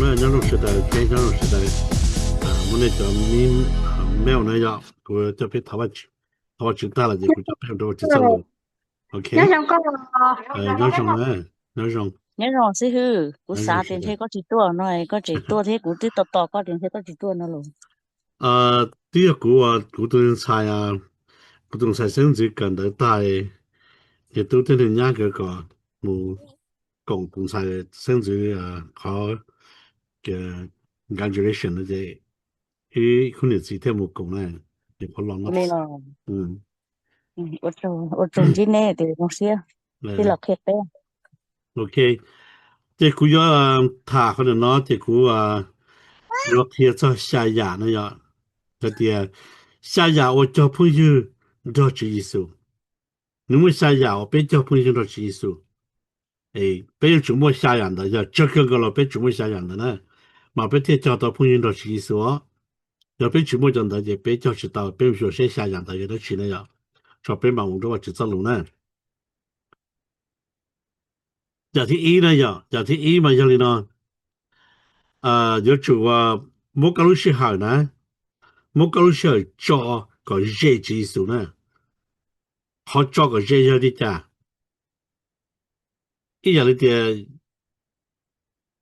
Nyob zoo sawv daws, nyob zoo sawv daws. Muaj nej cov me, mail na yom, kuv coj peb thov Vajtswv tag lawm ces kuv coj peb rau Vajtswv txoj lus. Ok. Nyob zoo na, nyob zoo. Nyob zoo xib hwb, kuv xav tias ntshe koj tsis tuaj no, koj tseem tuaj thiab, kuv twb tos tos koj tias ntshe koj tsis tuaj no los. Twb yog kuv, kuv tus ntxhais, kuv tus ntxhais xeeb ntxwv kawm ntawv tag, ces tub thiab niag nyab nkawd kom mus koom tus ntxhais xeeb ntxwv qhov congratulation no ces ib khub niam txiv thiaj mus koom na, ces qhov los no. Ua tsaug ntsib nej, zoo siab, peb los qhia peb. Ok, ces kuv yuav tham qhov no ces kuv yuav qhia txog xya yam no yom. Hais tias xya yam uas cog phooj ywg nrog Tswv Yexus. Nws muaj xya yam uas peb cog phooj ywg nrog Tswv Yexus. Peb yuav tsum muaj xya yam ntawd, yog tsawg kawg nkaus los peb tsum muaj xya yam ntawd na, mas peb thiaj cog tau phooj ywg nrog Tswv Yexus os. Yog peb tsis muaj cov ntawd ces peb cog tsis tau, peb mus xyuas seb xya yam ntawd yog dab tsi na yom, tso peb mam mus rau Vajtswv txoj lus na. Yam thib ib na yom, yam thib ib mas yog li no, yuav tsum muab koj lub sij hawm na, muab koj lub sij hawm tso kom ze Tswv Yexus na. Qhov tso kom ze yog li cas? Ib yam li tias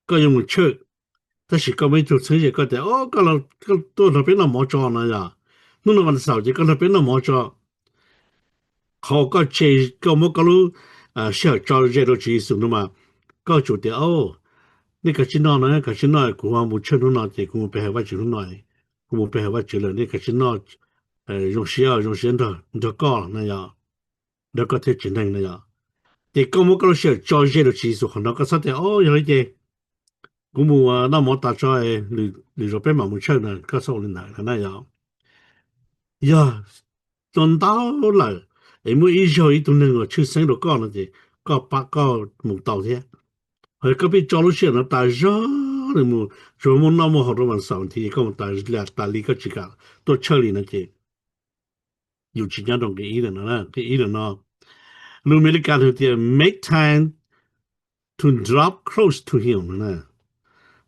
koj yuav mus church, tab sis koj muaj ib tug txheeb ze koj tias, o, koj tuaj nrog peb noj mov tso no yom. Hnub no vas xaum ces koj nrog peb noj mov tso. Qhov uas koj tse, koj muab koj lub sij hawm tso ze rau Tswv Yexus no mas, koj tsum tias, o, nej kav tsij noj na, kav tsij noj, kuv ho mus church hnub no ces kuv mus pe hawm Vajtswv hnub no, kuv mus pe hawm Vajtswv lawm, nej kav tsij noj, zoo siab, zoo siab nrog koj na yom, nrog koj thiab tsev neeg na yom. Ces koj muab koj lub sij hawm tso ze rau Tswv Yexus qhov no, koj txhob tias, o, yog li ces kuv mus noj mov tas tso, lwm zaus peb mam mus church na, koj txhob ua li ntawd na yom. Yog tua ntau lawm es muaj ib zaug ib tug neeg uas tshwj xeeb rau koj no ces koj pab koj mus tau thiab. Ho koj pheej tso lub sij hawm no tas zog li mus, tsuas muaj noj muaj haus rau vas xaum nthi, koj mus tas li koj tsis kam tuaj church li no ces yus tsis nyob rau nqe ib lawm no, nqe ib lawm no. Lus Amelikas nws tias make time to drop close to him no na.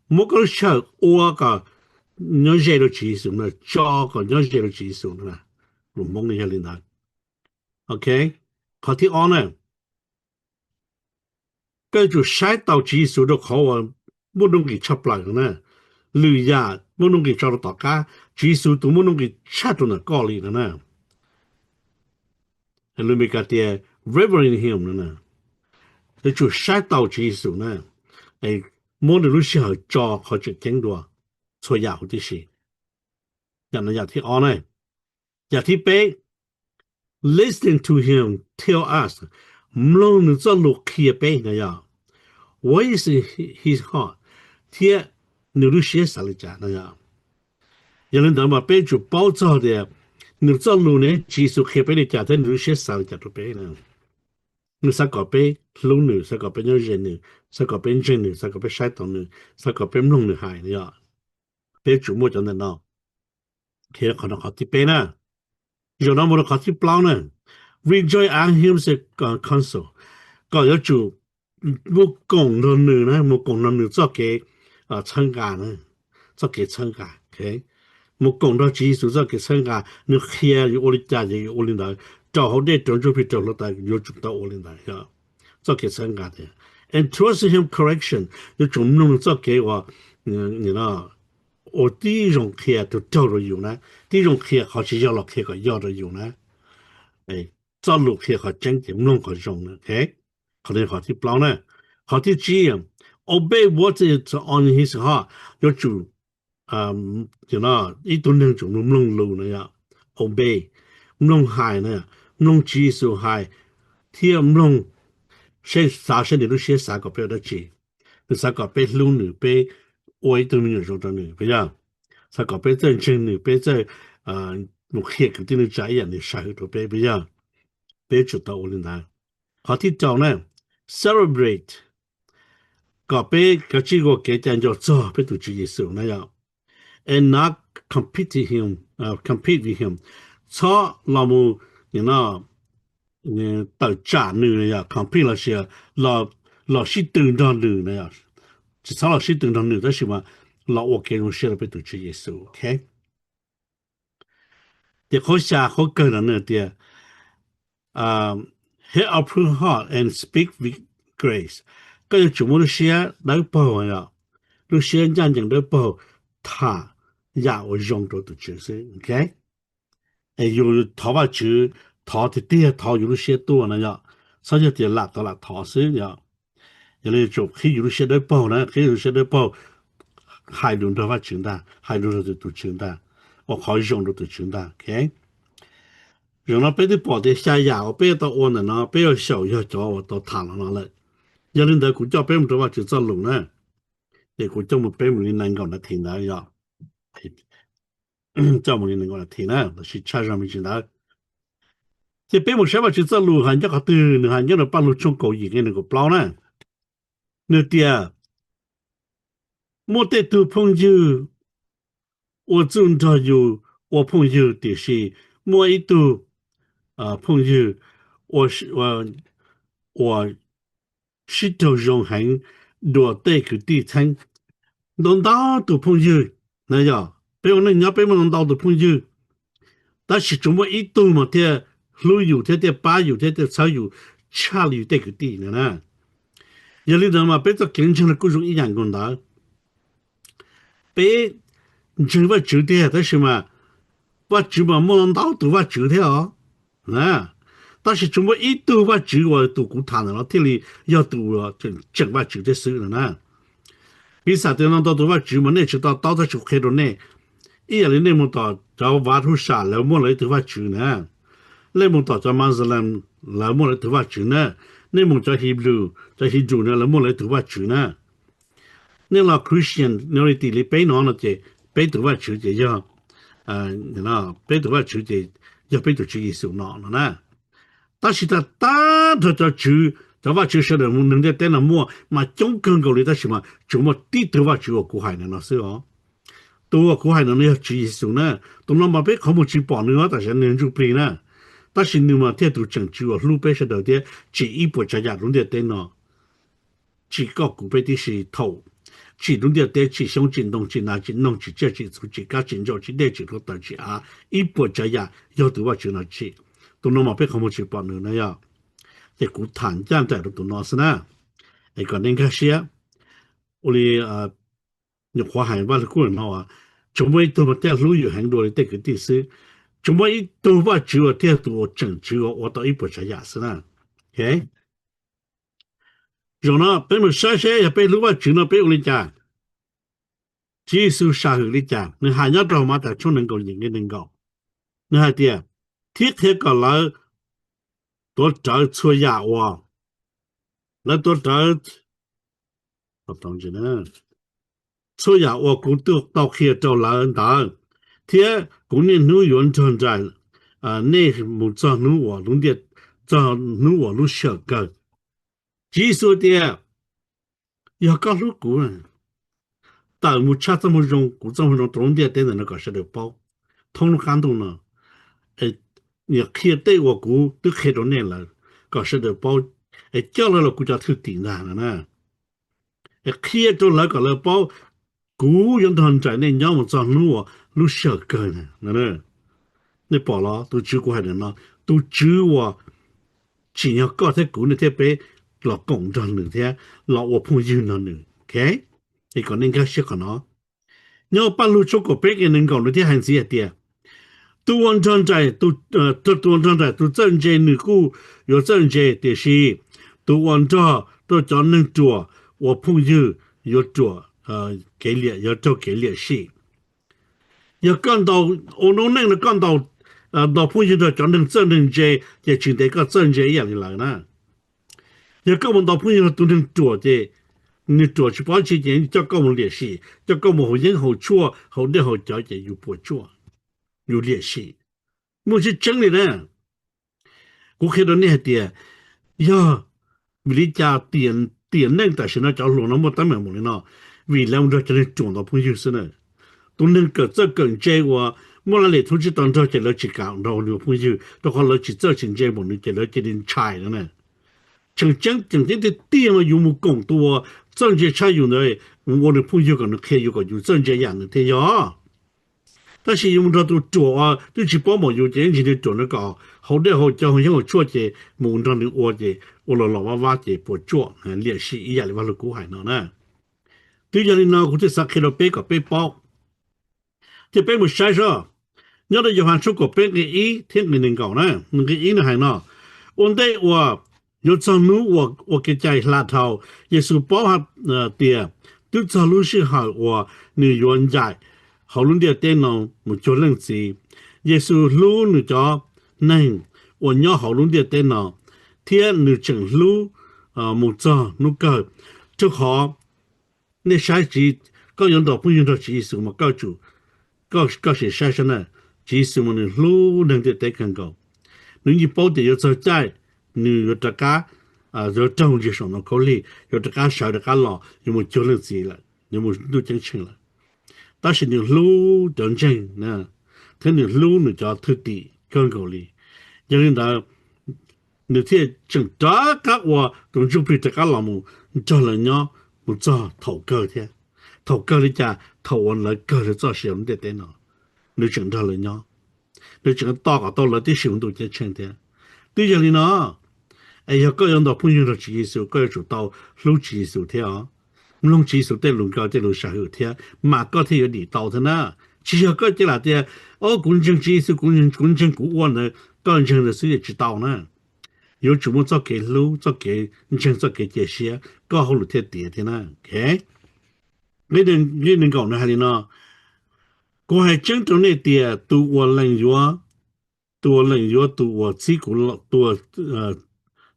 Muab koj lub sij hawm ua kom nyob ze rau Tswv Yexus no, tso kom nyob ze rau Tswv Yexus no. Lus Hmoob yog li ntawd. Ok, qhov thib ob na, koj yuav tsum saib taus Tswv Yexus rau qhov uas muaj nuj nqis tshaj plaws na. Lwm yam muaj nuj nqis tso rau tom qab, Tswv Yexus tus muaj nuj nqis tshaj rau ntawm koj li no na. Lus Amelikas tias reverence him no na. Yuav tsum saib taus Tswv Yexus na, muab nws lub sij hawm tso qhov tseem ceeb dua txhua yam huv tib si. Yam no yam thib ob na. Yam thib peb, listen to him tell us, mloog nws txoj lus qhia peb na yom. What is his heart? Thiab nws lub siab xav li cas na yom. Yog li ntawd mas peb tsum paub txog tias nws txoj lus ne Tswv Yexus qhia peb li cas thiab nws lub siab xav li cas rau peb na. Nws xav kom peb hlub nws, xav kom peb nyob ze nws, xav kom peb ntseeg nws, xav kom peb saib taus nws, xav kom peb mloog nws hais na yom. Peb tsum muaj cov ntawm no. Qhov no qhov thib peb na. Zaum no mus rau qhov thib plaub na. Rejoice in his counsel. Koj yuav tsum mus koom nrog nws na, mus koom nrog nws txoj kev txhawb nqa na, txoj kev txhawb nqa. Mus koom nrog Tswv Yexus txoj kev txhawb nqa, nws qhia yuav ua li cas ces yuav ua li ntawd, rau hauv dej rau ntsuj plig rau hluav taws yuav tsum tau ua li ntawd. Txoj kev txhawb nqa tias, and trust him correction, yuav tsum mloog nws txoj kev uas, uas tib zoo qhia tus raug rau yus na, tib zoo qhia qhov tsis yog los qhia kom yog rau yus na. Txoj lus qhia qhov tseeb ces mloog qhov zoo na. Qhov no qhov thib plaub na. Qhov thib tsib, obey what is on his heart, yuav tsum, ib tug neeg tsum mloog lus na yom, obey, mloog hais na, mloog Tswv Yexus hais, thiab mloog, xav seb nws lub siab xav kom peb ua dab tsi. Nws xav kom peb hlub nws, peb ua ib tug me nyuam zoo rau nws puas yog? Xav kom peb txawj ntseeg nws, peb txawj mus qhia kwv tij neej tsa ib yam nws sam hwm rau peb puas yog? Peb tsum tau ua li ntawd. Qhov thib rau na, celebrate, kom peb kav tsij ua kev cai nco txog peb tus Tswv Yexus na yom. And not compete him, compete with him. Txhob los mus tawm tsam nws yom, compete los sis los sib tw nrog nws na yom. tsis txhob los sib tw nrog nws, tab sis mas los ua kev zoo siab rau peb tus Tswv Yexus, ok? Ces qhov xya qhov kawg no nws tias, have a pure heart and speak with grace. Koj yuav tsum muaj lub siab dawb paug, yog lub siab ncaj ncees dawb paug, tham yam uas zoo rau tus Tswv xwb, ok? Es yus thov Vajtswv, thov tiag tiag, thov yus lub siab tuaj na yom, txhob yog tias lam tau lam thov xwb yom. Yog li yuav tsum qhib yus lub siab dawb paug na, qhib yus lub siab dawb paug, hais lus nrog Vajtswv ntag, hais lus nrog tus Tswv ntag, ua qhov zoo rau tus Tswv ntag, ok? Zaum no peb twb pom tias xya yam uas peb tau ua ntawm no peb yuav xyaum yog cov uas tau tham los no lawm. Yog li ntawd kuv coj peb mus rau Vajtswv txoj lus na, ces kuv coj mus peb mus li nees nkaum nas this ntawd yom. Coj mus li nees nkaum nas this na, los sis tshaj zog me ntsis ntawd. Ces peb mus saib Vajtswv txoj lus hais nyob qhov twg, nws hais nyob rau Paj Lug tshooj kaum yim nqe nees nkaum plaub na. Nws tias, muaj tej tug phooj ywg ua txuj nrog yus ua phooj ywg, tiam sis muaj ib tug phooj ywg ua sib raug zoo heev dua tej kwv tij txheeb. Ntau ntau tus phooj ywg na, yog peb ua neej nyob peb muaj ntau ntau tus phooj ywg, tab sis tsuas muaj ib tug mas thiaj hlub yus thiab thiaj pab yus thiab thiaj txhawb yus tshaj li yus tej kwv tij na. Yog li ntawd mas peb txoj kev ntseeg no kuj zoo ib yam nkaus ntawd. Peb ntseeg Vajtswv tiag, tab sis mas Vajtswv mas muaj ntau tus vajtswv thiab os. Tab sis tsuas muaj ib tug Vajtswv uas tus kuv tham ntawm no thiaj li yog tus tseem Vajtswv thiab xwb no na. Piv xam tias no ntau tus vajtswv mas nej tsis to taub, tab sis kuv qhia rau nej, ib yam li nej mus tom cov Vav Thub Sam, lawv muaj lawv ib tug vajtswv na. Nej mus tom cov Muslim, lawv muaj lawv ib tug vajtswv na. Nej mus cov Hebrew, cov Hebrew na, lawv muaj lawv ib tug vajtswv na. Nej los Christianity li peb no no ces peb tus vajtswv ces yog, peb tus vajtswv ces yog peb tus Tswv Yexus no no na. Tab sis tag tag nrho cov tswv, cov vajtswv sawv daws neeg ntiaj teb no muaj mas coob kawg nkaus li, tab sis mas tsuas muaj tib tug vajtswv uas kuv hais ntawm no xwb os. Tus uas kuv hais ntawm no yog Tswv Yexus na. Tus no mas peb qhov muag tsis pom nws, tam sim no nws ntsuj plig na, tab sis nws mas thiaj tus tseem tswv uas hlub peb sawv daws thiab tsim ib puas tsav yam lub ntiaj teb no. Tsim koj kuv peb tib si thaum tsim lub ntiaj teb, tsim xyoob tsim ntoo, tsim nas tsim noog, tsim tsiaj tsim txhu, tsim kab tsim ntsaum, tsim dej tsim hluav taws, tsim av, ib puas tsav yam yog tus vajtswv no tsim. Tus no mas peb qhov muag tsis pom nws na yog. Ces kuv tham ncaj nraim rau tus no xwb na, es kom nej nkag siab. Ua li nyuam qhuav hais Vaj Lug Kub no, tsuas muaj ib tug mas thiaj hlub yus heev dua li tej kwv tij xwb. Tsuas muaj ib tug vajtswv uas thiaj tus uas tseem tswv uas ua tau ib puas tsav yam xwb na. Zaum no peb mus saib seb yog peb hlub vajtswv no peb ua li cas. Tswv Yexus sam hwm li cas? Nws hais nyob rau Mathais tshooj nees nkaum yim nqe nees nkaum, nws hais tias, thiab qhia kom lawv tuav rawv txhua yam uas, lawv tuav rawv txhua yam uas kuv tau qhia rau lawv ntawd, thiab kuv niaj hnub yuav nrog nraim nej mus txog hnub uas lub ntiaj, txog hnub uas lub sij hawm kawg. Tswv Yexus tias, yog koj hlub kuv, tawm mus tshaj txoj moo zoo, kuv txoj moo zoo rau lub ntiaj teb ntawm no kom sawv daws paub, thoob lub qab ntuj no, es qhia tej uas kuv twb qhia rau nej lawm kom sawv daws paub, es coj lawv los kuv cov thwj tim ntag no na. Es qhia rau lawv kom lawv paub, kuv yuav nrog nraim nej nyob mus txog hnub uas lub sij hawm kawg na. Nej pom los tus tswv kuv hais ntawm no, tus tswv uas tsim nyog koj thiab kuv, nej thiab peb los koom nrog nws thiab los ua phooj ywg nrog nws, ok? Es kom nej nkag siab qhov no. Nyob Paj Lug tshooj kaum peb nqe nees nkaum nws thiaj hais ntxiv hais tias, tus uas nrog nraim, tus uas nrog nraim tus txawj ntse nws kuj yuav txawj ntse, tiam sis tus uas nrog rau cov neeg ruam ua phooj ywg yuav ruam, kev liam, yuav raug kev liam sim. Yog koj ntaus, ua noob neej no koj ntaus, ntaus phooj ywg nrog cov neeg txawj neeg ntse, ces tsis ntev koj txawj ntse ib yam li lawv na. Yog koj mus ntaus phooj ywg nrog tus neeg ruam ces nws ruam tsis paub tsi ces coj koj mus liam sim, coj koj mus haus yeeb haus tshuaj, haus dej haus cawv ces yus puas tsuaj, yus liam sim. Muaj tseeb tseeb li na. Kuv qhia rau nej hais tias, yog vim li cas tiam neej tam sim no cov hluas no muaj teeb meem npaum li no, vim lawv mus nrog cov neeg ruam ntaus phooj ywg xwb na. Tus neeg kawm txawj kawm ntse uas muaj laj lim thoob tsib taug nrog ces lawv tsis kam nrog nws ua phooj ywg, rau qhov lawv tsis txawj tsis ntse npaum nws ces lawv cia li ntshai no na. Tseem ceeb tseem ceeb tiag tiag mas yus mus koom tus uas txawj ntse tshaj yus ntawd, mus ua nws phooj ywg kom nws qhia yus kom yus txawj ntse yam nws thiaj yog. Tab sis yus mus nrog tus ruam uas twb tsis paub npaum yus ces ntsis nws ruam nws kom haus dej haus cawv haus yeeb haus tshuaj ces mus nrog nws ua ces ua los los vab vab ces puas tsuaj liam sim ib yam li Vaj Lug Kub hais no na. Twb yog li no kuv thiaj xav qhia rau peb kom peb paub. Ces peb mus saib seb, nyob rau Yauhas tshooj kaum peb nqe ib thiab nqe nees nkaum na, nqe ib nws hais no, ua ntej uas yuav txog hnub uas ua kev cai hla dhau, Yexus paub tias twb txog lub sij hawm uas nws yuav ncaim hauv lub ntiaj teb no mus cuag Leej Txiv. Yexus hlub nws cov neeg uas nyob hauv lub ntiaj teb no, thiab nws tseem hlub mus txog hnub kawg. Rau qhov nej saib, koj yuav nrog phooj ywg nrog Tswv Yexus mas koj tsum, koj sim saib saib na, Tswv Yexus mas nws hlub neeg ntiaj teb kawg nkaus. Nws yeej paub tias yuav txog caij nws yuav rov qab, yuav raug ntsiag saum ntoo khaub lig, yuav rov qab sawv rov qab los, yuav mus cuag Leej Txiv lawm, yuav mus ntuj ceeb tsheej lawm. Tab sis nws hlub cov ntseeg thiab nws hlub nws cov thwj tim kawg nkaus li. Yog li ntawd, nws thiaj tseem rov qab ua tus ntsuj plig rov qab los mus nrog lawv nyob mus txog thaum kawg thiab. Thaum kawg li cas? Thaum uas lawv kawg lawv txoj sia lub ntiaj teb no, nws tseem nrog lawv nyob, nws tseem tos kom tau lawv tib si mus ntuj ceeb tsheej thiab. Twb yog li no, es yog koj yuav nrog phooj ywg nrog Tswv Yexus, koj yuav tsum tau hlub Tswv Yexus thiab os, mloog Tswv Yexus tej lus nkaus tej lus sam hwm thiab mas koj thiaj yuav dim tau thiab na. Tsis yog koj cia lam tias, o, kuv ntseeg Tswv Yexus, kuv ntseeg kuv ua ntawd, koj ntseeg ntawd xwb yeej tsis tau na. Yuav tsum muaj txoj kev hlub, txoj kev ntseeg, txoj kev cia siab, koj hauj lwm thiaj tiav thiab na. Nqe nees nkaum nws hais li no, kuv hais tseeb rau nej tias tus uas lees yuav, tus uas lees yuav tus uas txib kuv,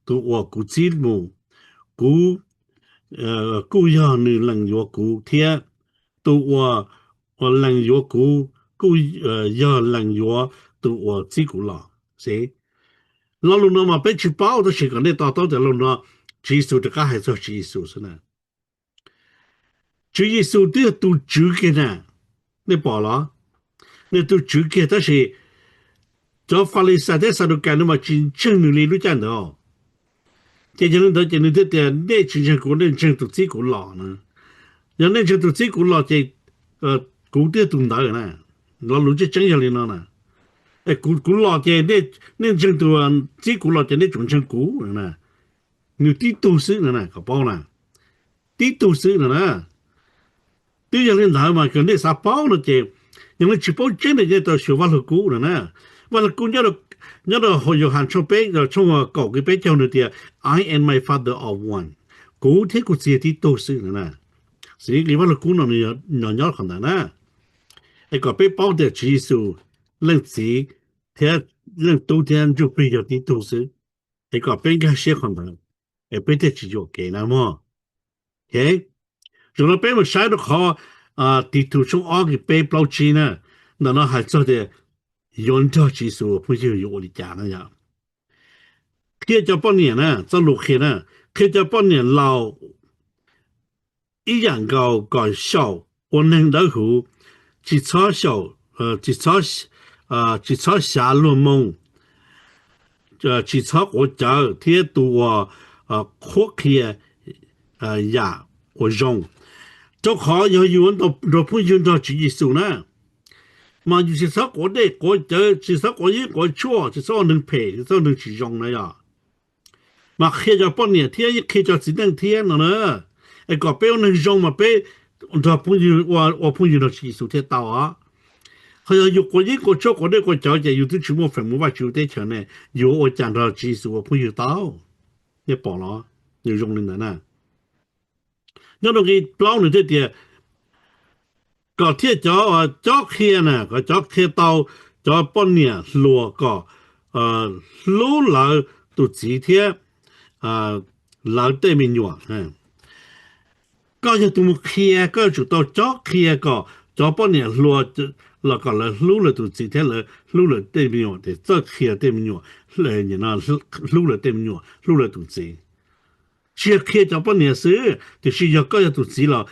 tus uas kuv txib mus, kuv kuj yog nws lees yuav kuv thiab. Tus uas lees yuav kuv kuj yog lees yuav tus uas txib kuv los. Xij, lo lus no mas peb tsis paub, tab sis kom nej to taub tias lo lus no Tswv Yexus rov qab hais txog Tswv Yexus xwb na. Tswv Yexus twb yog tus Tswv kiag na, nej pom los? Nws tus Tswv kiag tab sis cov Falixais thiab Xadukais no mas tsis ntseeg nws li lub caij ntawd. Ces yog li ntawd ces nws thiaj tias nej tsis ntseeg kuv, nej ntseeg tus txib kuv los na. Yog nej ntseeg tus txib kuv los ces kuv twb yog tus ntawd na. Lo lus tseeb tseeb yog li no na. Kuv los ces nej ntseeg tus txib kuv los ces nej tsum ntseeg kuv na. Nws tib tug xwb na, kom paub na, tib tug xwb no na. Twb yog li ntawd mas kom nej xav paub no ces yog nej tsis paub tseeb no nej tau xyuas Vaj Lug Kub no na. Vaj Lug Kub nyob rau Yauhas tshooj peb, tshooj kaum nqe peb caug nws tias, I and my Father are one. Kuv thiab kuv Txiv yog tib tug xwb no na. Xij, nqe Vaj Lug Kub no nws nyob qhov ntawd na. Es kom peb paub tias Tswv Yexus, Leej Txiv thiab Leej Tub thiab Ntsuj Plig yog tib tug xwb. Es kom peb nkag siab qhov ntawd, es peb thiaj tsis yuam kev na mog. Zaum no peb mus saib rau qhov Tis Thum tshooj ob nqe peb plaub tsib na. Ntawm no hais txog tias yuav nrog Tswv Yexus ua phooj ywg yuav ua li cas na yom. Qhia cov poj niam na, txoj lus qhia na, qhia cov poj niam laus ib yam nkaus kom xyaum ua neeg dawb huv, tsis txhob xyaum, tsis txhob, tsis txhob xyav luag moo, tsis txhob quav cawv thiab tus uas qhuab qhia yam uas zoo. Rau qhov yog yus nrog phooj ywg nrog Tswv Yexus na, mas yus tsis txhob quav dej quav cawv, tsis txhob quav yeeb quav tshuaj, tsis txhob ua neeg phem, tsis txhob ua neeg tsis zoo na yom. Mas qhia cov poj niam thiab yeej qhia cov txiv neej thiab no na, es kom peb ua neeg zoo mas peb nrog phooj ywg, ua phooj ywg nrog Tswv Yexus thiaj tau os. Qhov yog yus quav yeeb quav tshuaj quav dej quav cawv ces yus twb tsis muaj feem mus Vajtswv teb chaws ne, yus ua cas nrog Tswv Yexus ua phooj ywg tau? Nej pom los? Nws zoo li ntawd na. Nyob rau nqe plaub nws thiaj tias, kom thiaj cov, cob qhia na, kom cov qhia tau cov poj niam hluas kom hlub lawv tus txiv thiab lawv tej me nyuam. Koj yog tus mus qhia, koj yuav tsum tau cob qhia kom cov poj niam hluas los kom lawv hlub lawv tus txiv thiab lawv hlub lawv tej me nyuam, ces txawj qhia tej me nyuam hlub lawv tej me nyuam, hlub lawv tus txiv. Tsis yog qhia cov poj niam xwb, tiam sis yog koj yog tus txiv los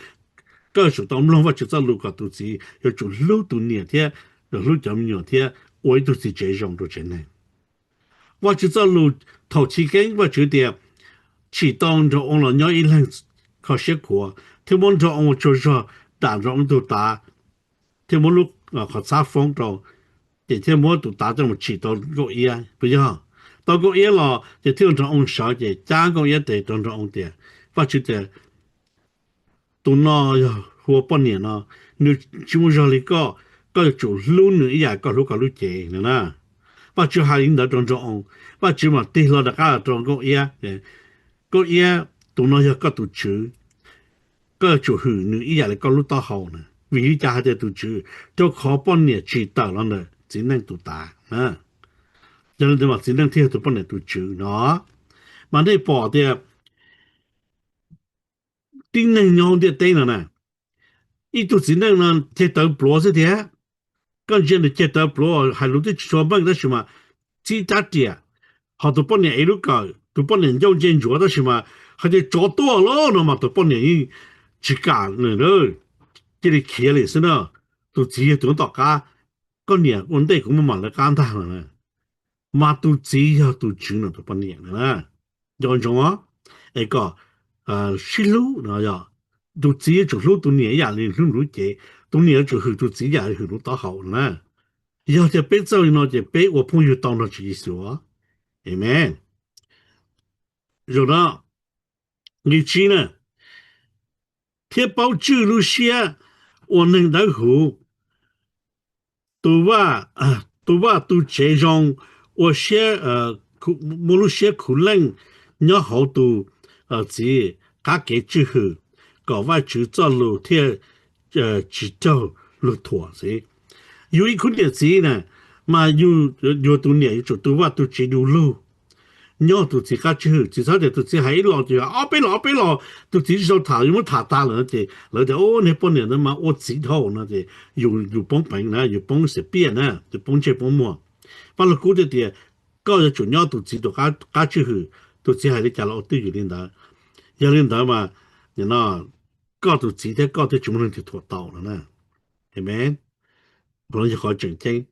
koj yuav tsum tau mloog Vajtswv txoj lus kom tus txiv yuav tsum hlub tus niam thiab hlub cov me nyuam thiab ua ib tug txiv tsev zoo rau tsev neeg. Vajtswv txoj lus thaum chiv keeb Vajtswv tias, tsim tau nraug oo los nyob ib leeg kho siab khuav, thiab muab nraug oo ua tsaug zog dam nraug oo tus tav, thiab muab lub qhov txhab foob rau, ces thiaj muab tus tav coj mus tsim tau nkauj iab, puas yog? Tau nkauj iab los ces thiaj ua nraug oo sawv, ces cab nkauj iab tes rau nraug oo tias, Vajtswv tias, tus no yog hu ua poj niam no, nws tsis muaj zog li koj, koj yuav tsum hlub nws ib yam koj hlub koj lub cev no na. Vajtswv hais li ntawd rau nraug oo, Vajtswv mam tig hlo rov qab rau nkauj iab, Nkauj iab, tus no yog koj tus tswv, koj yuav tsum hwm nws ib yam li koj lub taub hau na. Vim li cas hais tias tus tswv? Rau qhov poj niam tsis tawm los ntawm txiv neej tus tav. Yog li ntawd mas txiv neej thiaj yog tus poj niam tus tswv no. Mas nej pom tias tib neeg nyob ntiaj teb no na, ib tug txiv neej no ceg tawv pluav xwb tiag. Koj ntsia nws ceg tawv pluav hais lus twb tsis tshua meej tab sis mas txib rab riam, ho tus poj niam ev lub kawm, tus poj niam ncauj ntsej ntsuav tab sis mas hais tias tsov tuaj lawm no mas tus poj niam yeej tsis kam, cia li khiav li xwb na. Tus txiv yog tus tom qab, koj niam ua ntej kuv muaj mam lawv qab ntag no. Mas tus txiv yog tus tswv no tus poj niam na. Nco ntsoov os, es kom sib hlub no. Tus txiv yuav tsum hlub tus niam ib yam li hlub lub cev, tus niam yuav tsum hwm tus txiv ib yam li hwm lub taub hau no na. Yog tias peb txawj li no ces peb ua phooj ywg tau nrog Tswv Yexus. Amen. Zoo no, nqe tsib na, thiab paub tswj lub siab ua neeg dawb huv, tus vaj, tus vaj tu tsev zoo, ua siab, muaj lub siab khuv leej nyob hauv tus txiv qab kev tswj hwm, kom Vajtswv txoj lus thiaj tsis raug luag thuam xwb. Yus ib khub niam txiv na, mas yus, yus tus niam yuav tsum tu vaj tu tsev du lug, nyob tus txiv qab tswj hwm. Tsis txhob tias tus txiv hais ib los ces ob peb los ob peb los, tus txiv tsis tau tham, yus muab tham tag lawm no ces lawv tias, Ub, niag poj niam ntawd mas ua txiv dhau no ces yus, yus poob peev na, yus poob xiam piaj na, yus poob ntsej poob muag. Paj Lug Kub thiaj tias koj yuav tsum nyob tus txiv tus qab tswj hwm, tus txiv hais li cas los ua twj ywm li ntawd. Yog li ntawd mas, nim no koj tus txiv thiab koj thiaj tsis muaj leej twg thuam tau no na. Amen. Qhov no yog qhov tseem ceeb.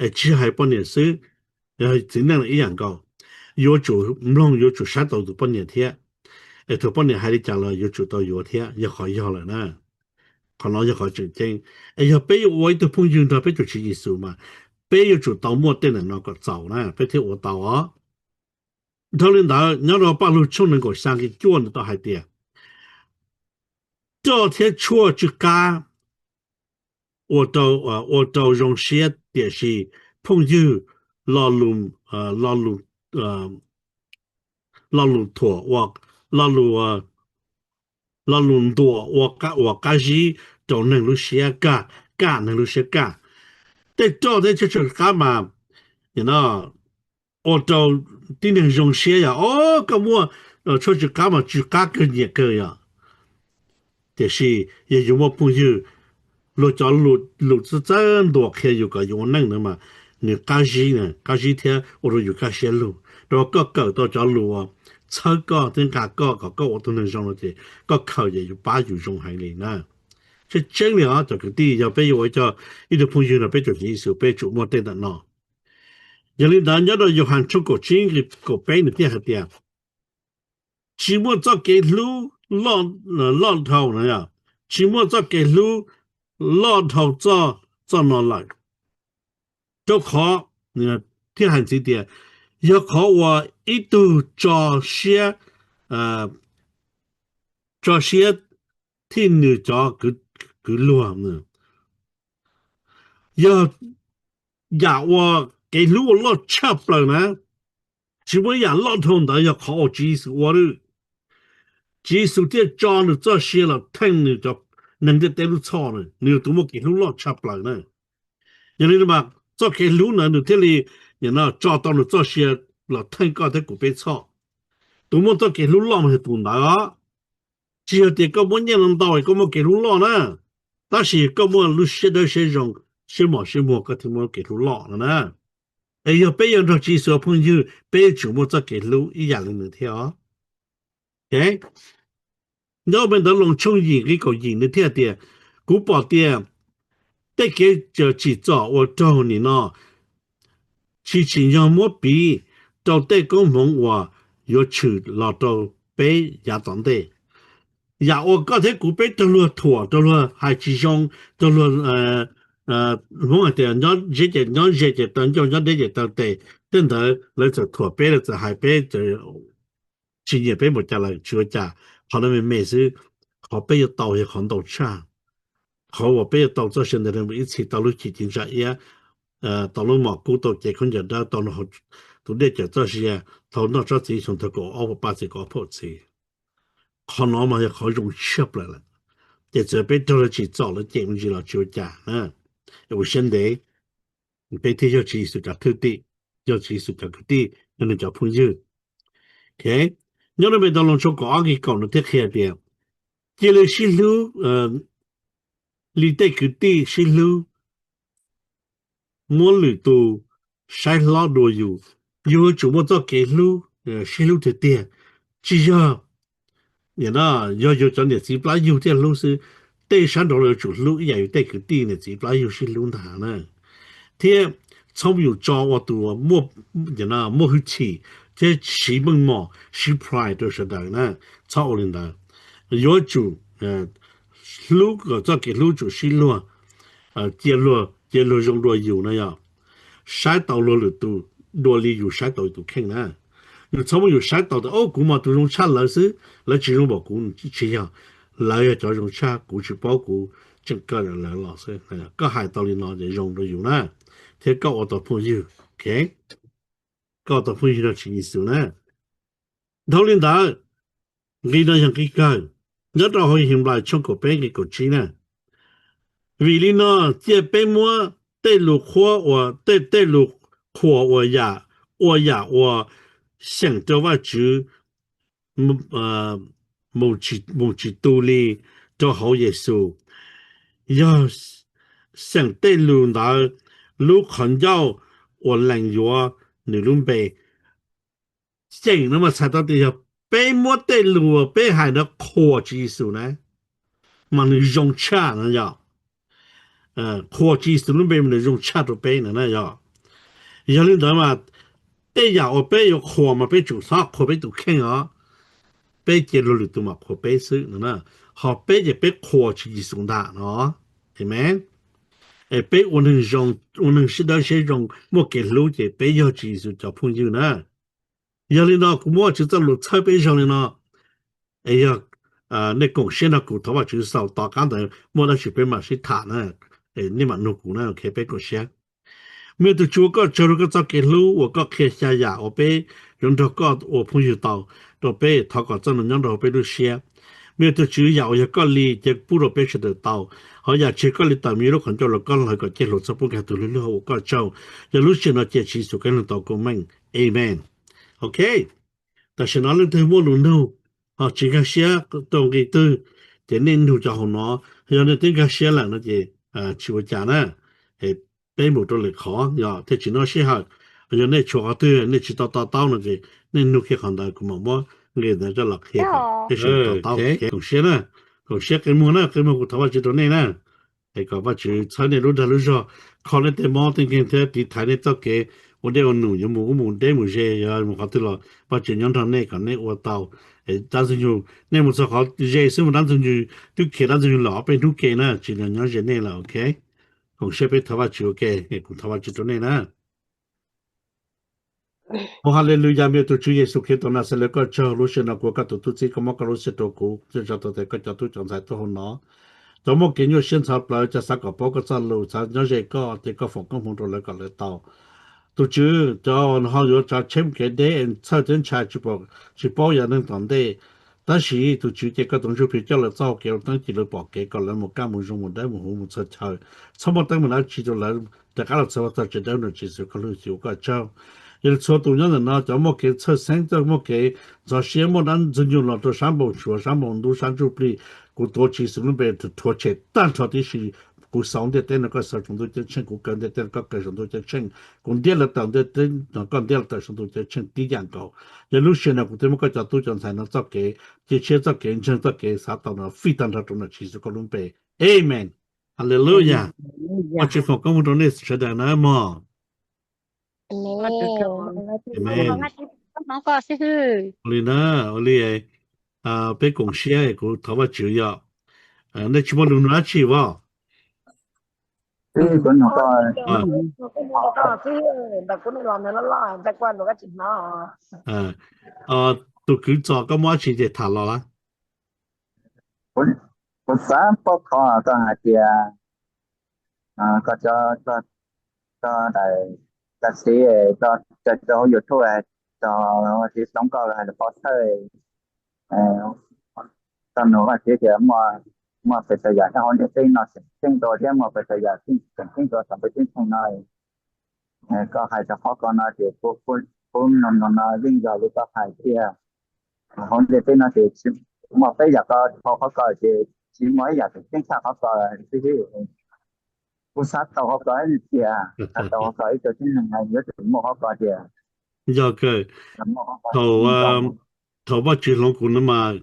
Es tsis hais poj niam xwb, yog txiv neej los ib yam nkaus, yuav tsum mloog, yuav tsum saib taus tus poj niam thiab. Es thaum poj niam hais li cas los yuav tsum tau yuav thiab, yog qhov yog lawm na. Qhov no yog qhov tseem ceeb. Es yog peb yuav ua ib tug phooj ywg nrog peb tus Tswv Yexus mas peb yuav tsum tau muaj tej ntawm no kom txaus na peb thiaj ua tau os. Dhau li ntawd, nyob rau Paj Lug tshooj nees nkaum xya nqe cuaj nws tau hais tias, roj thiab tshuaj tsw qab ua rau, ua rau zoo siab, tiam sis phooj ywg lo lus, lo lus, lo lus thuam, lo lus, lo lus ntuas ua, ua qab zib rau neeg lub siab kaj, kaj neeg lub siab kaj. Tej roj thiab tshuaj tsw qab mas, no, ua rau tib neeg zoo siab yog, o, koj muaj tshuaj tsw qab mas tsw qab kawg nyiam kawg yog. Tiam sis yog yus muaj phooj ywg, luag cov lus txawb txawb ntuas qhia yus kom yus ua neej ntawd mas nws qab zib, qab zib thiab ua rau yus kaj siab lug, rau koj kawm tau cov lus uas txhawb koj thiab nqa koj kom koj ua tus neeg zoo no ces koj khaws ces yus pab yus zoo heev li na. Tseeb tseeb li os cov kwv tij, yog peb yuav ua ib tug phooj ywg nrog peb tus Tswv Yexus peb tsum muaj tej ntawm no. Yog li ntawd nyob rau Yauhas tshooj kaum tsib nqe kaum peb nws thiaj hais tias, tsis muaj txoj kev hlub loj dhau no, tsis muaj txoj kev hlub loj dhau txoj no lawm. Rau qhov, thiaj hais ntxiv tias, yog qhov uas ib tug tso siab, tso siab thij nws cov kwv luag. Yog yam uas kev hlub uas loj tshaj plaws na, tsis muaj ib yam loj dhau ntawd yog qhov uas Tswv Yexus ua lawm. Tswv Yexus thiaj tso nws txoj sia los theej nws cov neeg ntiaj teb lub txhoj na, nws yog tus muaj kev hlub loj tshaj plaws na. Yog li mas txoj kev hlub ntawd nws thiaj li tso tau nws txoj sia los theej koj thiab kuv peb txhoj. Tus muaj txoj kev hlub loj mas yog tus ntawd os. Tsis yog tias koj muaj nyiaj ntau es koj muaj kev hlub loj na, tab sis koj muaj lub siab dawb siab zoo, siab mos siab muag koj thiaj muaj kev hlub loj no na. Es yog peb yuav nrog Tswv Yexus ua phooj ywg, peb yuav tsum muaj txoj kev hlub ib yam li nws thiab os. Nyob me ntawv Loos tshooj yim nqe kaum yim nws thiaj tias, kuv pom tias tej kev tsim txom uas raug nim no tsis tsim nyog muab piv rau tej koob hmoov uas yuav tshwm los rau peb yav tom ntej. Yam uas koj thiab kuv peb raug luag thuam, raug luag hais tsis zoo, raug luag, Hmoob hais tias nyob ze ces, nyob ze ces tau ncauj, nyob deb ces tau tes, tej ntawd lawv txawm thuam peb, lawv txawm hais peb, tsis nyiam peb npaum cas los tsis ua cas, qhov no me me xwb. Qhov peb yuav tau yog qhov ntau tshaj. Qhov uas peb yuav tau txoj sia ntev ntev mus ib txhis, tau lub cim ci ntsa iab, tau lub mom kub, tau cev khaub ncaws dawb, tau tus dej cawm txoj sia, tau noj tsob txiv xyoo thaum kaum ob puas paj txiv kaum ob phaum txiv. Qhov no mas yog qhov zoo tshaj plaws lawm. Ces txawm peb raug lawv tsim txom, lawv cem ntsis los tsis ua cas na. Ua siab ntev, peb thiaj yog Tswv Yexus cov thwj tim, yog Tswv Yexus cov kwv tij, yog nws cov phooj ywg. Nyob rau Npetov Loos tshooj kaum ob nqe kaum no thiaj qhia tias cia li sib hlub, li tej kwv tij sib hlub, muab lwm tus saib hlob dua yus. Yus yuav tsum muaj txoj kev hlub, sib hlub tiag tiag. Tsis yog, yog yus cov niam txiv plab yug thiaj hlub xwb, tej sab nraud los yuav tsum hlub ib yam yus tej kwv tij niam txiv plab yug sib hlub ntag na. Thiab txhob yus tso ua tus muaj hwj chim thiab siv meej mom, siv pride rau sawv daws na. Txhob ua li ntawd. Yuav tsum hlub, kom txoj kev hlub tsum sib luag, cia luag, cia luag zoo dua yus na yog. Saib tau luag lwm tus dua li yus saib tau tus kheej na. Yus txhob muab yus saib tau tias, o, kuv mas tus zoo tshaj lawv xwb, lawv tsis zoo npaum kuv. Tsis yog, lawv yog cov zoo tshaj, kuv tsis paub, kuv tseem kaw lawv los xwb. Koj hais tau li no ces zoo rau yus na, thiab koj ua tau phooj ywg. Koj ua tau phooj ywg no tsis Yexus na. Dhau li ntawd, nqe no yog nqe kawg, nyob rau hauv Henplais tshooj kaum peb nqe kaum tsib na. Vim li no, cia peb muab tej lus qhuab ua, tej, tej lus qhuas ua yam, ua yam uas xyeem rau Vajtswv, mus tsis tu li rau hauv Yexus. Yog xyeem tej lus ntawd, lub qhov ncauj uas lees yuav nws lub npe. Xyeem no mas txhais tau tias yog peb muab tej lus peb hais ntawd qhuas Tswv Yexus na, mas nws zoo tshaj no yog. Qhuas Tswv Yexus lub npe mas nws zoo tshaj rau peb no na yog. Yog li ntawd mas tej yam uas peb yuav qhuas mas peb tsum txhob qhuas peb tus kheej os. Peb cia luag lwm tus mam qhuas peb xwb no na. Ho peb ces peb qhuas Tswv Yexus ntag no. Amen. Es peb ua neeg zoo, ua neeg siab dawb siab zoo, muaj kev hlub ces peb yog Tswv Yexus cov phooj ywg na. Yog li no kuv muab Vajtswv txoj lus txhawb peb zoo li no. Es yog nej koom siab nrog kuv thov Vajtswv xaus, tom qab ntawd muaj dab tsi peb mam sib tham na. Nej mam nug kuv na, ok, peb koom siab. Me tug Tswv, ua koj tsaug rau koj txoj kev hlub uas koj qhia xya yam uas peb yuav nrog koj ua phooj ywg tau rau peb. Thov kom txoj no nyob rau hauv peb lub siab. Me tug Tswv, yam uas yog koj li cia pub rau peb sawv daws tau, ho yam tsis yog koj li tawm me lub qhov ncauj los koj hlawv kom ceg hluas txhob pub nkag tug hlwb hlwb hauv ua koj tsaug. Yog lub sij hawm no cia Tswv Yexus Khetos lub npe thov kom meej. Amen. Ok, tam sim no leej twg muaj lus nug ho tsis nkag siab rau nqe twg, ces nej nug cov hauv no. Yog nej twb nkag siab lawm no ces tsis ua cas na, peb mus rau lwm qhov yog thiaj tsis noj sij hawm. Yog nej tshuav qhov twg nej tsis tau to taub no ces nej nug kiag qhov ntawd, kuv mam muab nqe ntawd coj los qhia kom nej sawv daws to taub. Koom siab na, koom siab qe muag na, qe muag kuv thov Vajtswv rau nej na. Es kom Vajtswv txhawb nej lub dag lub zog, kho nej tej mob tej nkeeg thiab tiv thaiv nej txoj kev ua dej ua num, yuav mus ub mus deb mus ze, yuav mus qhov twg los Vajtswv nyob nrog nej kom nej ua tau. Dab Ntxwg Nyoog, nej mus txog qhov ze xwb mas Dab Ntxwg Nyoog twb khiav Dab Ntxwg Nyoog lawm ob peb hnub ke na, tsis los nyob ze nej lawm, ok. Koom siab peb thov Vajtswv, ok, kuv thov Vajtswv rau nej na. Ua haleluya, me tug Tswv Yexus Khetos Naxales, koj tsaug, lub sij hawm no kuv ua koj tus tub txib, koj muab koj lub sij hawm rau kuv, tso tau tes koj cov tub cov ntxhais tuaj hauv no. Cov muaj kev nyuaj siab ntxhov plawv, cov xav kom paub koj txoj lus, xav nyob ze koj, ces koj foom koob hmoov rau lawv kom lawv tau. Tus Tswv, cov ho yuav tsav tsheb mus kev deb, txhawj thiab ntshai, tsis paub yav neeg tom ntej. Tab sis tus Tswv, cia koj tus Ntsuj Plig coj lawv txoj hau kev ua teeb, cia lawv pom kev, kom lawv mus kaj mus zoo, mus dawb mus huv, mus txhua chaw, txhob muaj teeb meem dab tsi rau lawv, rov qab los txhua txog tsev dawb no, Tswv Yexus, koj hlub yus, ua koj tsaug. Yog li txhua tus nyob ntawm no, cov muaj kev txhawj xeeb, cov muaj kev ntxhov siab, muaj dab Ntxwg Nyoog los rau sab npoo suav, sab npoo ntub, sab ntsuj plig, kuv tuav Tswv Yexus lub npe thuav tshem tag nrho tib si. Kuv xaus ntiaj teb no, koj xaus saum ntuj ceeb tsheej, kuv kaw ntiaj teb no, koj kaw saum ntuj ceeb tsheej, kuv ntiab lawv tawm ntiaj teb no, koj ntiab lawv tawm saum ntuj ceeb tsheej tib yam nkaus. Yog lub sij hawm no kuv twb muab koj cov tub cov ntxhais no txoj kev cia siab, txoj kev ntseeg, txoj kev xav tau no fij tag nrho rau ntawm Tswv Yexus koj lub npe. Amen. Haleluya. Vajtswv foom koob hmoov rau nej sawv daws na mog. Amen. Ua li na, ua li, peb koom siab, kuv thov Vajtswv yog. Nej tsis muaj lus nug dab tsi os? Tus kwv Txos, koj muaj dab tsi ces tham los lawm. Kuv xav paub qhov koj hais tias koj cov, koj daim, cov xiv, cov hauv YouTube, cov xiv hloov koj hais lus pov thawj, tau nug Vajtswv tias muaj pes tsawg yam nyob hauv ntiaj teb no tseem ceeb dua thiab muaj pes tsawg yam tseem ceeb dua tau peb ceeb tsheej no. Koj hais txog qhov ko no ces kuv, kuv no no yeej yog li koj hais tiag. Hauv ntiaj teb no ces muaj peb yam ko, qhov ko ces tsis muaj ib yam tseem ceeb tshaj qhov ko xwb. Kuv xav tau qhov ko ib tiag, xav tau qhov ko ib tug tib neeg yuav tsum muaj qhov ko tiag. Yog kawg, thaum, thaum Vajtswv hloov kuv no mas,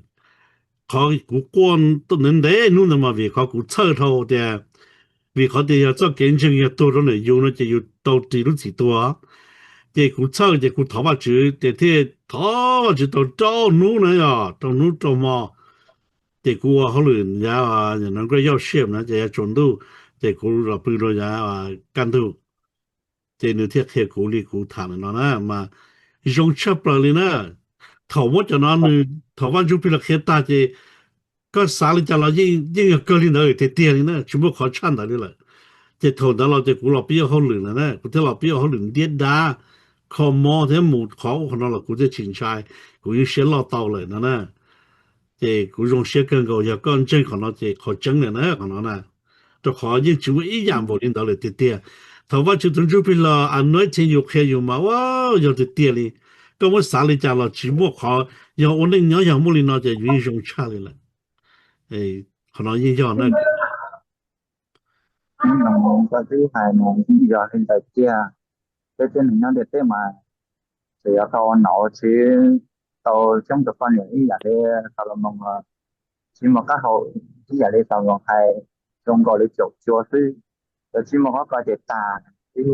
qhov kuv quaj ntev ntev hnub ntawd mas vim qhov kuv txhawj dhau tias, vim qhov tias yog txoj kev ntseeg yog tuag rau ntawm yus no ces yus tau ris lub txim tuag. Ces kuv txhawj ces kuv thov Vajtswv ces thiaj thov Vajtswv tau rau hnub na, yog rau hnub rau hmo. Ces kuv ua hauj lwm yav no nkuaj yauj siab na ces yav tsaus ntuj, ces kuv los pw rau yav kaj ntug. Ces nws thiaj qhia kuv li kuv tham no na mas zoo tshaj plaws li na. Thaum muab cov no nws, thaum Vaj Ntsuj Plig los qhia tag ces koj xav li cas los yeej yog kawg li ntawd tiag tiag li na, tsis muaj qhov tshaj ntawd li lawm. Ces thaum ntawd los ces kuv los pib ua hauj lwm lawm na, kuv thiaj los pib ua hauj lwm ntiab dab, kho mob thiab mus qhov ub qhov no los kuv thiaj tsis ntshai, kuv yeej siab loj tau lawm no na. Ces kuv zoo siab kawg nkaus yog koj ntseeg qhov no ces qhov tseeb lawm na qhov no na. Rau qhov yeej tsis muaj ib yam npaum li ntawd lawm tiag tiag. Thaum Vaj Tswv tus Ntsuj Plig los anointing yus qhia yus mas ua yog tiag tiag li. Koj muab xav li cas los tsis muaj qhov, yog ua neej nyob yog muaj li no ces yus yeej zoo tshaj li lawm. Qhov no yeej yog na. Koj twb hais mas yeej yog li ntawd tiag. Peb tib neeg nyob ntiaj teb mas txawm yog koj ua nom ua tswv tau coob tus poj niam ib yam li Xalumoos, tsis muaj qab hau ib yam li Xalumoos hais, zoo nkaus li caum cuav xwb, tsis muaj qhov ko ces tag, tsis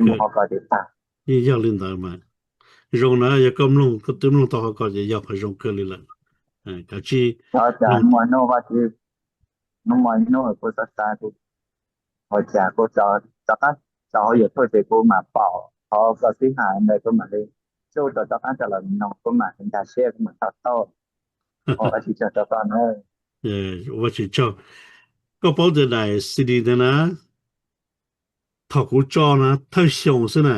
muaj qhov ko ces tag. Yeej yog li ntawd mas. Zoo na, yog koj mloog, koj twb mloog tau qhov ko ces yog qhov zoo kawg li lawm. Kav tsij. Hnub muaj hnub Vaj Tswv, hnub muaj hnub kuv xav xav kuv, ua cas kuv rov qab tso hauv YouTube ces kuv mam pom qhov koj twb hais ntawd kuv mam li tsuj rau rov qab rau los no kuv mam nkag siab kuv mam tau taub. Ua tsis tsaug rau koj na. Ua tsis tsaug. Koj paub tias daim C D ntawd na, thaum kuv tso na thawj xyoo xwb na,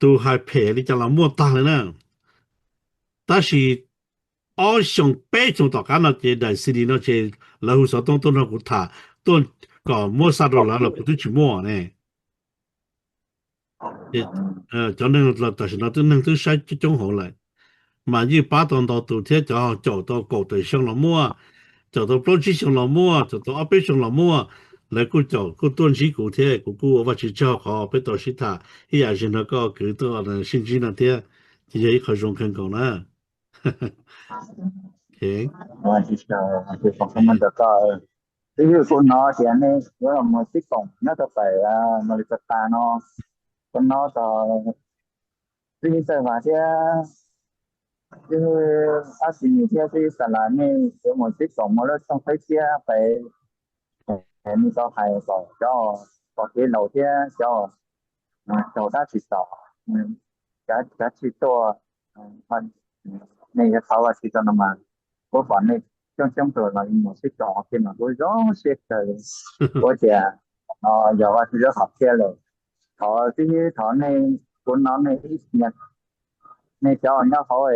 tus hais phem li cas los muaj tag li na. Tab sis ob xyoos peb xyoos tom qab no ces daim C D no ces lawv hu xov tooj tuaj nrog kuv tham, tuaj kom muab xa rau lawv los kuv twb tsis muaj ne. Cov neeg tam sim no twb neeg twb saib coob hauv lawm, mas yeej pab tau ntau tus thiab, cov caum tau kaum tawm xyoo los muaj, caum tau plaub tsib xyoo los muaj, caum tau ob peb xyoo los muaj, lawv kuj caum kuj tuaj ntsib kuv thiab kuv kuj ua Vajtswv tsaug qhov peb tau sib tham ib yam zig no koj kwv tuaj sib ntsib no thiab, ces yog ib qho zoo kawg nkaus na. Twb yog kuv hnov tias nej yuav los mus sib koom nyob rau pem Malisatas no, kuv hnov txog Xib Hwb Xawj Vas thiab Xib Hwb Ab Xis Nis thiab Xib Hwb Xas Las nej yuav mus sib koom muaj lub rooj qhib thiab pem nej tau hais kom cov pom kev laus thiab cov raug dab tsi tom, cov tsis tuaj, nej yuav thov Vajtswv rau no mas, kuv pom nej coob coob tus los mus sib koom thiab mas kuv zoo siab kawg. Kuv tias no yog Vajtswv lub hom phiaj lawm. Thov Xib Hwb, thov nej, kuv hnov nej ib, nej cov nyob hauv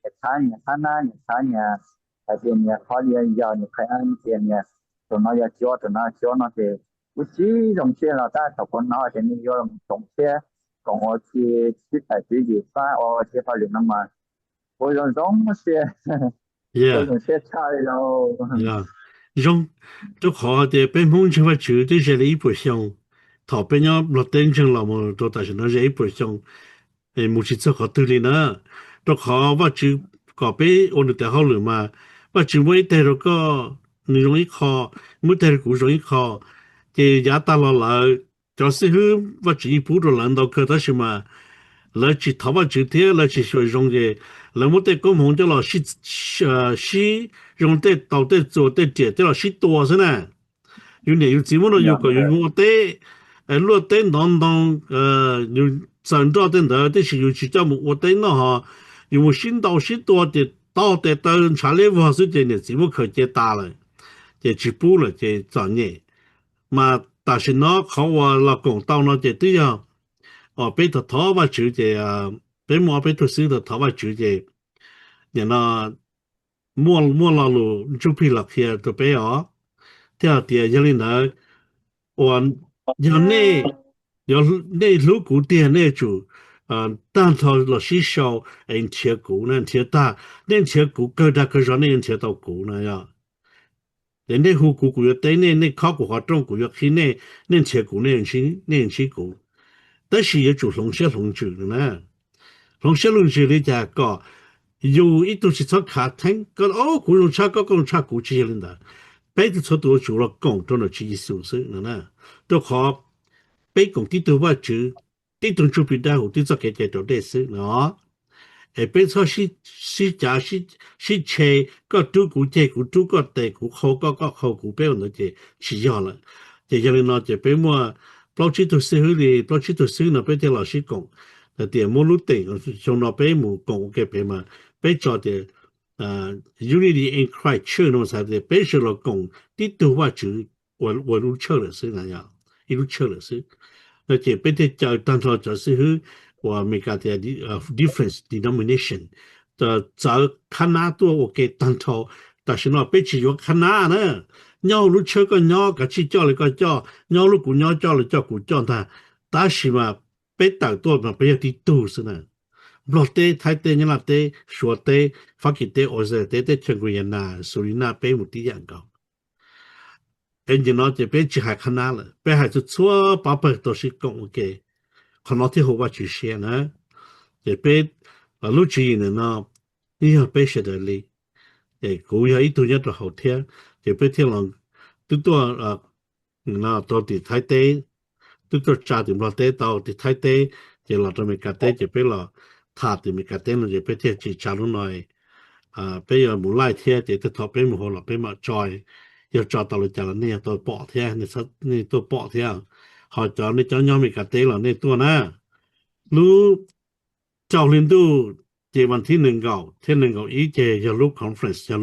es thab nyias thab nab nyias thab nyias, hais tias nyias qhov diav yog nyias qhia tias nyias tus no yog cuav tus no cuav no ces kuv tsis zoo siab los tab thaum kuv hnov tias nej yuav los koom siab koom ua ke sib tawm tswv yim fab ua ke hauj lwm no mas kuv zoo zoo siab, zoo siab tshaj li lauj. Zoo, rau qhov hais tias peb Hmoob ntseeg Vajtswv twb ze li ib puas xyoo, thaum peb nyob Nplog teb ntseeg los mus rau tam sim no ze ib puas xyoo, mus tsis txog qhov twg li na. Rau qhov Vajtswv kom peb ua nws tes hauj lwm mas Vajtswv muab ib teg rau koj nws zoo ib qho, muab ib teg rau kuv zoo ib qho, ces yav tag los lawm cov xib hwb Vajtswv yeej pub rau lawv ntau kawg tab sis mas lawv tsis thov Vajtswv thiab lawv tsis xyuam zoo ces lawv muab tej koob hmoov coj los sib zoo, tej tau tej txuas tej riam coj los sib tua xwb na. Yus niam yus txiv muab rau yus kom yus mus ua teb, luaj teb ntov ntoo, yus txawm nroj tej ntawd tiam sis yus tsis coj mus ua teb noj ho yus mus sib ntaus sib tua ces tau tes taw ntshav liab vog xwb ces niam txiv muab khaws cia tas lawm, ces tsis pub lawm ces txom nyem. Mas tam sim no qhov uas los koom tau no ces twb yog peb thov thov Vajtswv ces peb muaj ob peb tug xib hwb thov thov Vajtswv ces nim no muaj muaj lo lus ntsuj plig los qhia rau peb os, thiaj hais tias yog li ntawd uas yog nej, yog nej hlub kuv tiag nej yuav tsum tag nrho los sib sau es nrhiav kuv na, nrhiav tag nej nrhiav kuv kawg dag kawg zog nej yuav nrhiav tau kuv na yom. Ces nej hu kuv kuv yuav teb nej, nej khob kuv qhov rooj kuv yuav qhib nej, nej nrhiav kuv nej yuav ntsib kuv. Tab sis yuav tsum hloov siab hloov ntsws na. Hloov siab hloov ntsws li cas kom yus ib tug tsis txhob khav theeb, koj kuv zoo tshaj koj, koj zoo tshaj kuv, tsis yog li ntawd. Peb tug txhua tus yuav tsum los koom rau ntawm Tswv Yexus xwb no na. Rau qhov peb koom tib tug Vajtswv, tib tug ntsuj plig dawb huv, tib txoj kev cai raus dej xwb no. Es peb txhob sib cav sib tshe, koj rub kuv ceg, kuv rub koj tes, kuv qhau koj, koj qhau kuv, peb ua ntawd ces tsis yog lawm. Ces yog li no ces peb muaj plaub tsib tug xib hwb li, plaub tsib tug xib hwb no peb thiaj los sib koom hais tias muab lub teem xyoo no peb mus koom ua ke pem mas peb tso tias Unity in Christ Church no mas txhais tias peb sawv los koom tib tug Vajtswv ua lub church lawm xwb, ib lub church lawm xwb. No ces peb thiaj caw tag nrho cov xib hwb uas Amelikas tias different denomination txawv khab nab tuaj ua ke tag nrho. Tam sim no peb tsis yuav khab nab na, nyob hauv lub church koj nyob kav tsij coj li koj coj, nyob lub kuv nyob coj li coj kuv coj ntag. Tab sis mas peb tawm tuaj mas peb yog tib tug xwb na. Nplog teb, Thaib teb, Nyab Laj teb, Suav teb, Fab Kis teb, Australia teb, teb chaws Guyana, Suriname peb mus tib yam nkaus. Es nim no ces peb tsis hais khab nab lawm, peb hais txhua txhua pab pawg tau sib koom ua ke, qhov no thiaj haum Vajtswv siab na. Ces peb lub tswv yim ntawm no yeej yog peb sawv daws li. Es kuv yog ib tug nyob rau hauv thiab, ces peb thiaj los twb tuaj tau tim Thaib teb, twb tuaj tsa tim Nplog teb tau tim Thaib teb, ces los rau Amelikas teb ces peb los tham tim Amelikas teb no ces peb thiaj tsis tsa lub no. Peb yuav mus laij thiab ces tej thaum peb mus hauv los peb mam tso, yog tso tau li cas los nej yuav tau pom thiab, nej tuaj pom thiab. Ho cov nej cov nyob Amelikas teb los nej tuaj na, lub rau hli ntuj ces vas thib nees nkaum thiab nees nkaum ib ces yog lub conference, yog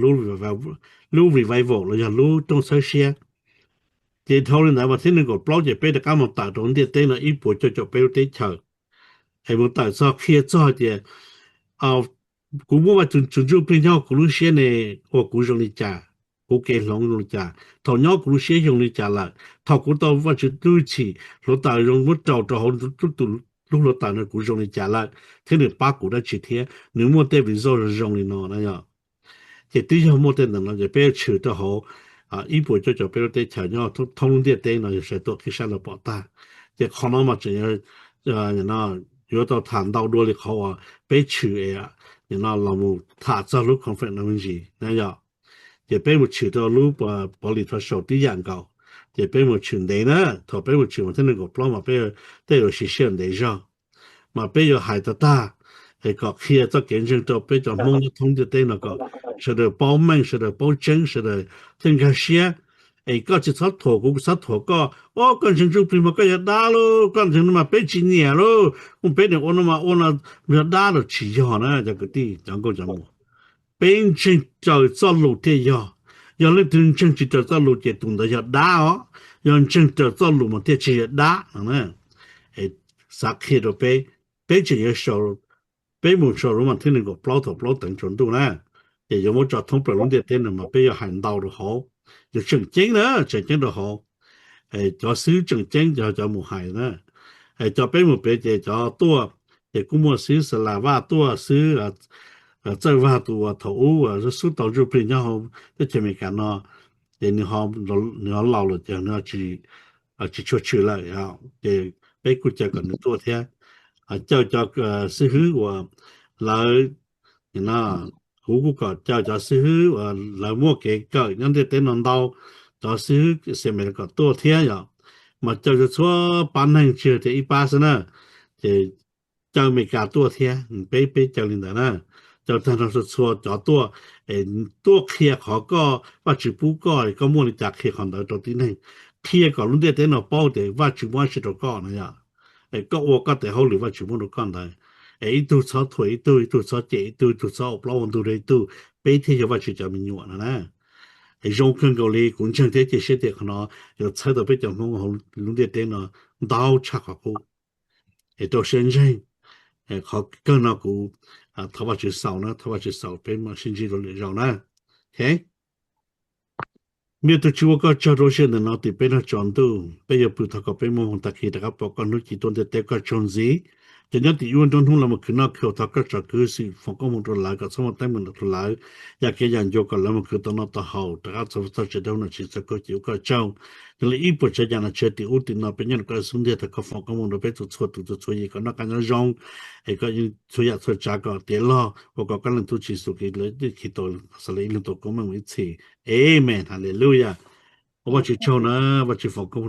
lub revival los yog lub rooj txhawb siab. Ces dhau li ntawd vas thib nees nkaum plaub ces peb rov qab mus tawm rau ntiaj teb no ib puas cuaj caum peb lub teb chaws, es mus tawm txog qhia txog tias kuv muaj Vajtswv ntsuj plig nyob kuv lub siab ne, ua kuv zoo li cas, kuv kev hloov zoo li cas, thaum nyob kuv lub siab zoo li cas lawm, thaum kuv tau Vajtswv lub hwj chim hluav taws zoo muab rau rau hauv lub hluav taws no kuv zoo li cas lawm, thiab nws pab kuv dab tsi thiab nws muaj tej result zoo zoo li no na yom. Ces twb yog muaj tej ntawm no ces peb yuav tshwm rau hauv ib puas cuaj caum peb lub teb chaws nyob thoob lub ntiaj teb no yog sawv tuaj qhib sab lawv pom tag. Ces qhov no mas tseem yuav tau tham ntau dua li qhov uas peb tshwm es nim no los mus tham txog lub conference no me ntsis na yom. Ces peb mus tshwm rau lub pov lis thov saum tib yam nkaus, ces peb mus tshwm ntev na, thaum peb mus tshwm mas thib nees nkaum plaub mas peb tej yuav siv sij hawm ntev zog, mas peb yuav hais tag tag es kom qhia txoj kev ntseeg rau peb cov Hmoob nyob thoob ntiaj teb no kom sawv daws paub meej, sawv daws paub tseeb, sawv daws thiaj nkag siab. Es koj tsis txhob thuam kuv, kuv txhob thuam koj, o koj ntseeg ntsuj plig mas koj yog dab lauj, koj ntseeg no mas peb tsis nyiam lauj, ua peb niam ua no mas ua no yog dab los tsis yog na cov kwv tij cov nkauj cov muam. Peb ntseeg raws txoj lus thiaj yog. Yog leej twg ntseeg tsis raws txoj lus ces tus ntawd yog dab os. Yog ntseeg raws txoj lus mas thiaj tsis yog dab no na. Xav qhia rau peb, peb tseem yuav, peb mus sau lub mas thib nees nkaum plaub thaum plaub teev tsaus ntuj na, ces yuav muab tso thoob plaws lub ntiaj teb no mas peb yuav hais ntau rau hauv. Yuav tseem ceeb na, tseem ceeb rau hauv. Cov xib hwb tseem ceeb cov, cov mus hais na. Cov peb mus pem ces cov tuaj, ces kuj muaj xib hwb Xa Las Vaj tuaj, xib hwb Txawj Vag tus uas thaum ub xub tau ntsuj plig nyob hauv teb chaws Amelikas no, ces nws ho laus lawm ces nws tsis tshua tshwm lawm, ces peb kuj caw kom nws tuaj thiab. Caw cov xib hwb uas lawv, kuv kuj kom caw cov xib hwb uas lawv muaj kev kawm nyob ntiaj teb no ntau, cov xib hwb Xia Mes kom tuaj thiab yom. Mas caw txhua pab neeg tsis tias ib pab xwb na, ces caw Amelikas tuaj thiab, peb peb caw li ntawd na. Caw tag nrho txhua txhua cov tuaj, es tuaj qhia qhov koj Vajtswv pub koj, koj muaj li cas qhia qhov ntawd rau tib neeg, qhia kom lub ntiaj teb no paub tias Vajtswv muab dab tsi rau koj no yom. Es koj ua koj tes hauj lwm Vajtswv muab rau koj ntawd, es ib tug txhob thuam ib tug, ib tug txhob cem ib tug, ib tug txhob ua plaub ua ntug rau ib tug, peb thiaj yog Vajtswv cov me nyuam no na. Es zoo kawg nkaus li, kuv ntseeg thiab cia siab tias qhov no yuav txhawb tau peb cov Hmoob hauv lub ntiaj teb no ntau tshaj qhov qub. Es rau siab ntseeg, qhov kawg no kuv thov Vajtswv xaus na, thov Vajtswv xaus, peb mam sib ntsib dua lwm zaus na. Ok. Me tus Tswv ua koj tsaug rau lub sij hawm ntawm no tim peb noj tsaus ntuj, peb yuav pw thov kom peb muaj hmoov tag kis rov qab pom koj hnub ci tuaj ntiaj teb, koj tsaug ntxiv. Cov nyob tim ub nruab hnub los mus khwv noj khwv haus thov koj tsom kwv xwm foom koob hmoov rau lawv kom txhob muaj teeb meem rau lawv. Yam kev yam ncua kom lawv mus khwv tau noj tau haus rov qab txog txog tsev rau hnub no tsis txawj koj ces ua koj tsaug. Yog li ib puas tsav yam no tshiav tim ub tim no peb nyob rau koj xub ntiag thov koj foom koob hmoov rau peb txhua txhua tus txhua txhua yim kom noj qab nyob zoo, es koj txhua yam txhua tsav kom tiav log ua kom koj Leej Tub Tswv Yexus Khetos lawv ib leeg tau koob meej mus ib txhis. Amen. Hallelujah. Ua Vajtswv tsaug na, Vajtswv foom koob